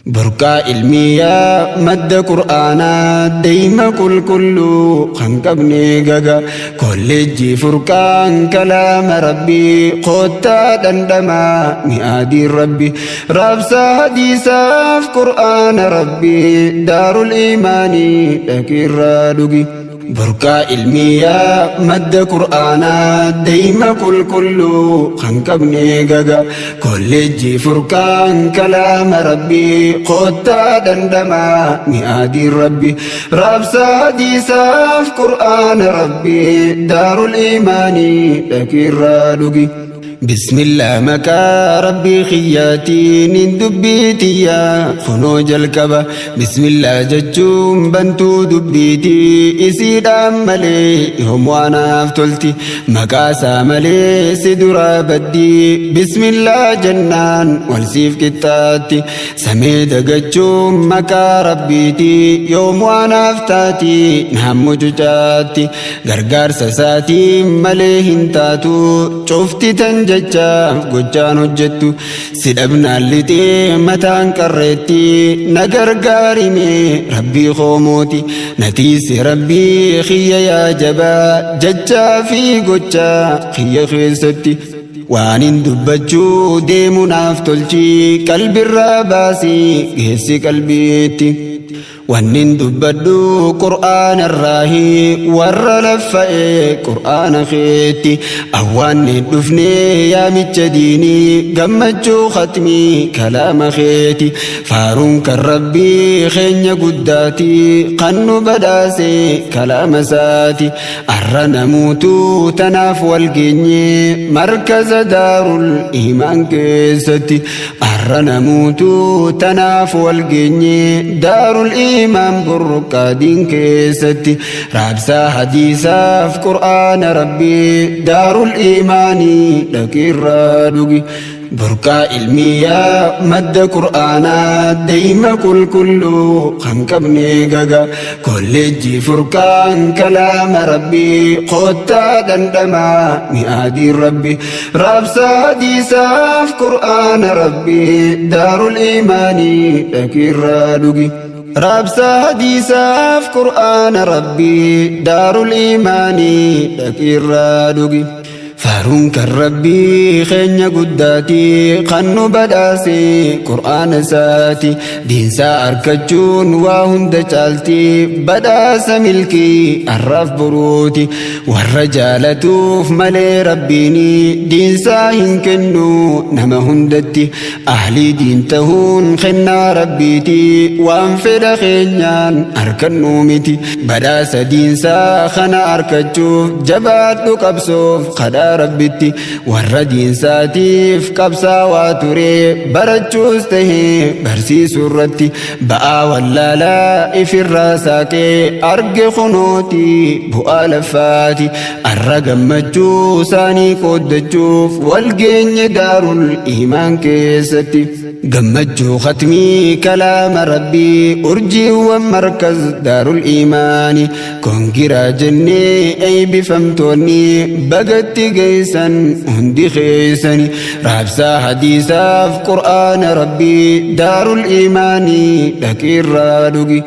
Burqaa ilmiyaa madda qur'aanaa deyma qulqulluu kan qabne gaga kolleejjii furqaan kalaama rabbii koottaa dhandhamaa mi'aadiin rabbi raabsaa hadiisaaf qur'aana rabbii daarul imaanii dhaqiirraa dhugi. Burqaa ilmiyaa madda qur'aanaa deyma qulqulluu kan qabne gaga kolleejjii furqaan kalaama rabbii koottaa dhandhamaa mi'aadiin rabbi raabsaa hadiisaaf qur'aana rabbii daarul imaanii dhaqiirraa dhugi. Bismillah maqaa rabbii kiyyaatiin hin dubbiitiyyaa kunoo jalqaba bismillah jechuun bantuu dubbiitii isiidhaan malee yoom waanaaf tolti maqaasaa malee si duraa baddii bismillah jennaan wal siif qixxaatti samee dagachuun maqaa rabbiitii yoom waanaaf taatii naan mucucaatti gargaarsa isaatiin malee hin taatu cufti tan jechaaf gochaan hojjettu si dhabnaan lixee mataan qarreetti na gargaarime rabbii koomooti na tiisi rabbii kiyya yaa jabaa jechaa fi gochaa kiyya keessatti waan hin dubbachuu deemu naaf tolchii qalbirraa baasii geessi qalbiitti. Wannin dubbadhu qur'aana irraahi warra laffa'e qur'aana keetti awwaanni dhufne yaamicha diinii gammachuu khatmii kalaama keeti faaruun kan rabbii keenya guddaati kan nu badhaase kalaama isaati arra namuutu tanaaf wal geenye markaza daarul iimaan keessatti Arra namuutu tanaaf wal geenye daarul iimaan burqaadiin keessatti raabsaa hadiisaaf qur'aana rabbii daarul iimaanii dhaqiirraa dhugi. Burqaa ilmiyaa madda qur'aanaa deyma qulqulluu kan qabne gaga kolleejjii furqaan kalaama rabbii koottaa dhandhamaa mi'aadiin rabbi Raabsaa hadiisaaf qur'aana rabbii daarul imaanii dhaqiirraa dhugi. Raabsaa hadiisaaf qur'aana rabbii daarul imaanii dhaqiirraa dhugi. Faaruun kan rabbii keenya guddaati kan nu badhaase qur'aana isaati diinsaa argachuun waa hunda caalti badhaasa milkii arraaf boruuti. Warra jaalatuuf malee rabbiini diinsaa hin kennu nama hundatti ahlii diin tahuun kennaa rabbiiti waan fedha keenyaan arkannu miti badhaasa diinsaa kana arkachuuf jabaadhu qabsoof kadhaa rabbitti warra diinsaatiif qabsaawaa ture barachuus tahee barsiisuu irratti Ba'aa wallaalaa ifirraa saaqee arge kunooti bu'aa lafaati arra gammachuu isaanii qooddachuuf wal geenye daarul iimaan keessatti. Gammachuu khatmii kalaama rabbii urjiiwwan markaz daarul iimaani kongiraa jennee eeybifamtoonni bagatti geessan hundi keessani raabsaa hadiisaaf qur'aana rabbii daarul iimaanii dhaqiirraa dhugi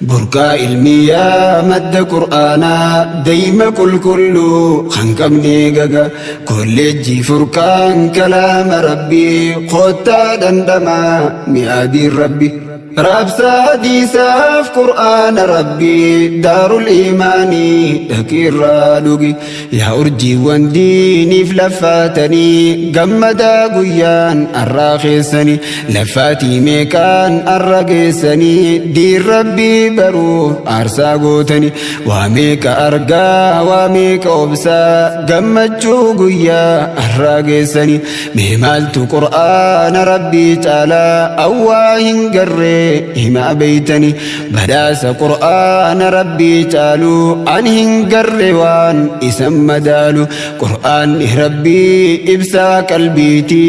burqaa ilmiyaa madda qur'aanaa deyma qulqulluu kan qabne gaga kolleejjii furqaan kalaama rabbii koottaa dhandhamaa mi'aadiin rabbi Raabsaa hadiisaaf qur'aana rabbii daarul iimaanii dhaqiirraa dhugi yaa urjiiwwan diiniif laffaatanii gammadaa guyyaan arraa keessanii laffaatii meeqaan arra geessanii diin rabbii baruuf aarsaa gootanii waa meeqa argaa waa meeqa obsaa gammachuu guyyaa arraa geessanii Mee maaltu qur'aana rabbii caalaa awwaa hin garree himaa beeytani. Badhaasa Qur'aana Rabbii caalu an hin garre waan isan madaalu. Qur'aanni Rabbii ibsaa qalbiiti,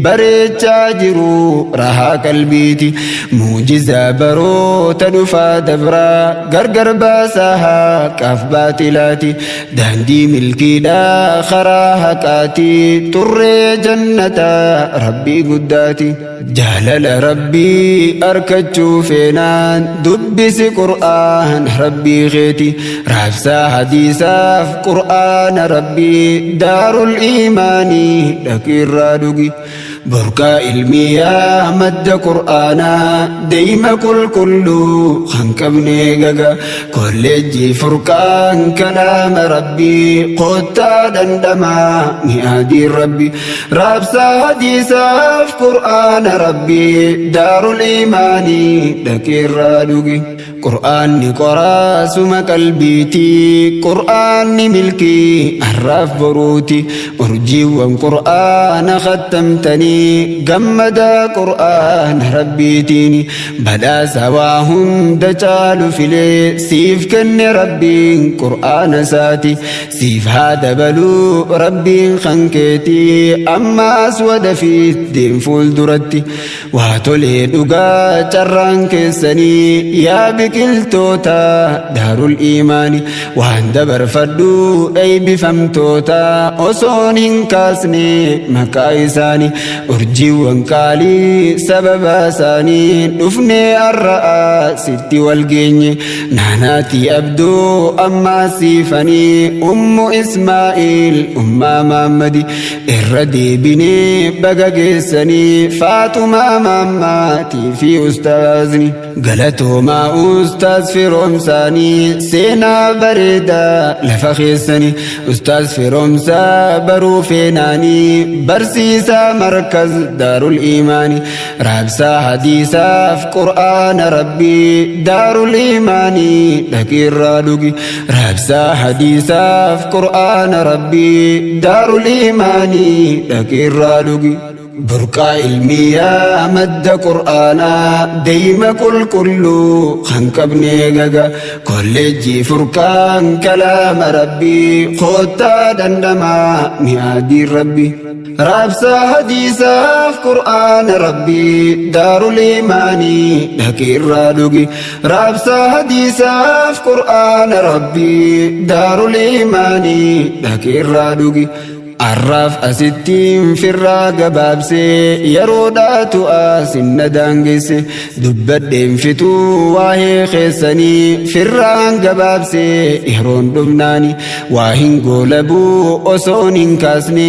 bareechaa jiru rahaa qalbiiti. Muujizaa baroota dhufaa dabraa, gargar baasaa haqaaf baatilaati. Daandii milkiidhaa karaa haqaati, turree jannataa Rabbii guddaati. Jaalala Rabbii arkachuu feenaan dubbisi Qur'aan Rabbii keeti. Raabsaa hadiisaaf Qur'aana Rabbii daarul iimaanii dhaqiirraa dhugi. Burqaa ilmiyaa madda Qur'aanaa deeyma qulqulluu kan qabnee gaga. Kolleejjii Furqaan kalaama Rabbii kottaa dhandhamaa mi'aadiin Rabbi. Raabsaa hadiisaaf Qur'aana Rabbii daarul iimaanii dhaqiirraa dhugi. Qur'aanni qoraasuma qalbiiti, Qur'aanni milkii har'aaf boruuti. Urjiiwwan Qur'aana khattamtanii gammadaa Qur'aana Rabbiitiin. Badhaasa waa hunda caalu filee siif kenne Rabbiin Qur'aana isaati. Siif haa dabaluu Rabbiin kan keetii, ammaas wadafiit deem fuulduratti. Waa tolee dhugaa carraan keessanii yaa biqiltoota daarul iimaani. Waan dabarfadhu eebbifamtoota osoon hin kaasne maqaa isaanii. Urjiiwwan qaalii sababa isaanii dhufnee har'aa sitti wal geenye. Naanaatii Abduu ammaa siifanii Ummu Ismaa'il Ummaa Maammadi. Irra deebinee baga geessanii Faaxumaa Maammaatii fi ustaazni. Galatoomaa ustaaz Firoomsaanii seenaa bareedaa lafa keessanii. Ustaaz Firoomsaa baruu feenaanii barsiisaa markaz daarul iimaanii. Raabsaa hadiisaaf Qur'aana Rabbii daarul iimaanii dhaqiirraa dhugi. Raabsaa hadiisaaf Qur'aana Rabbii daarul iimaanii dhaqiirraa dhugi. Burqaa ilmiyaa madda Qur'aanaa deeyma qulqulluu kan qabnee gaga. Kolleejjii Furqaan kalaama Rabbii kottaa dhandhamaa mi'aadiin Rabbi. Raabsaa hadiisaaf Qur'aana Rabbii daarul iimaanii dhaqiirraa dhugi. Raabsaa hadiisaaf Qur'aana Rabbii daarul iimaanii dhaqiirraa dhugi. Arraaf asittiin firraa gabaabsee yeroo dhaatu asinna daangesse. Dubbadheen fixuu waa'ee keessanii firraan gabaabsee yeroon dhumnaani. Waa hin goolabuu osoon hin kaasne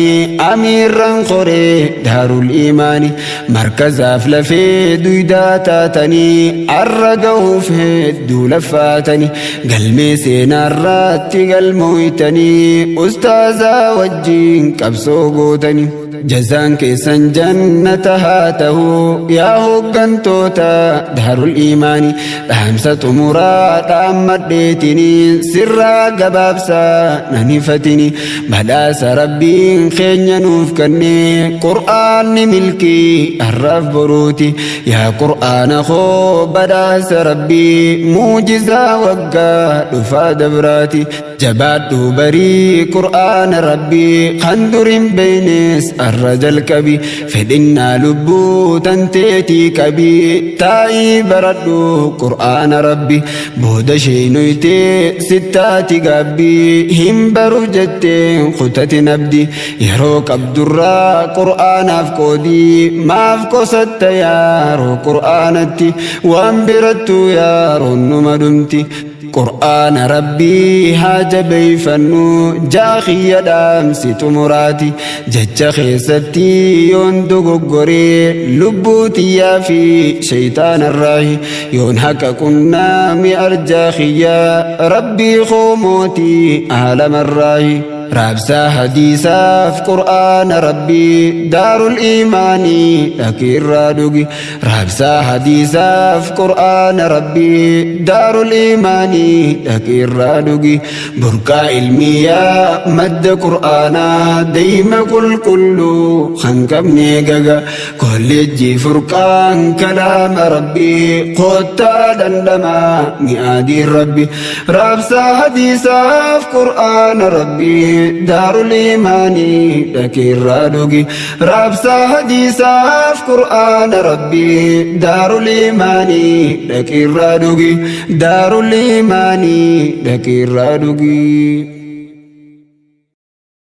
amiirran qoree daarul iimaani. Markazaaf lafee duydaa taatanii arra ga'uuf hedduu laffaatanii galmee seenaarraatti galmooytanii ustaazaa wajjiin qabsoo gootanii. Jazaan keessan jannata haa ta'u yaa hooggantoota daarul iimaanii. Dhaamsa xumuraa dhaammadheetinii sirraa gabaabsaa nan hifatini. Badhaasa Rabbiin keenya nuuf kennee Qur'aanni milkii har'aaf boruuti. Yaa Qur'aana koo badhaasa Rabbii muujizaa waggaa dhufaa dabraati. Jabaadhu barii Qur'aana Rabbii kan dur hin beeynes arra jalqabi. Fedhinnaa lubbuu tanteetii qabii taa'ii baradhu Qur'aana Rabbi. Booda sheenuytee sittaati gaabbii hin baru jettee kutatin abdi. Yeroo qabdurraa Qur'aanaaf qoodii maaf qosatta yaaroo Qur'aanatti waan birattuu yaaroon numa dhumti. Qur'aana Rabbii haa jabeeyfannu jaakiyya dhaamsi xumuraati. Jecha keessatti yoon dogoggoree lubbuu tiyyaa fi shayxaanarraahi yoon haqa qunnaami arjaa kiyyaa Rabbii koo mootii aalamarraahi. Raabsaa hadiisaaf Qur'aana Rabbii daarul iimaanii dhaqiirraa dhugi. Raabsaa hadiisaaf Qur'aana Rabbii daarul iimaanii dhaqiirraa dhugi. Burqaa ilmiyaa madda Qur'aanaa deyma qulqulluu kan qabne gaga. Kolleejjii Furqaan kalaama Rabbii koottaa dhandhamaa mi'aadiin Rabbi. Raabsaa hadiisaaf Qur'aana Rabbii daarul iimaanii dhaqiirraa dhugi. Raabsaa hadiisaaf Qur'aana Rabbii daarul iimaanii dhaqiirraa dhugi. Daarul iimaanii dhaqiirraa dhugi.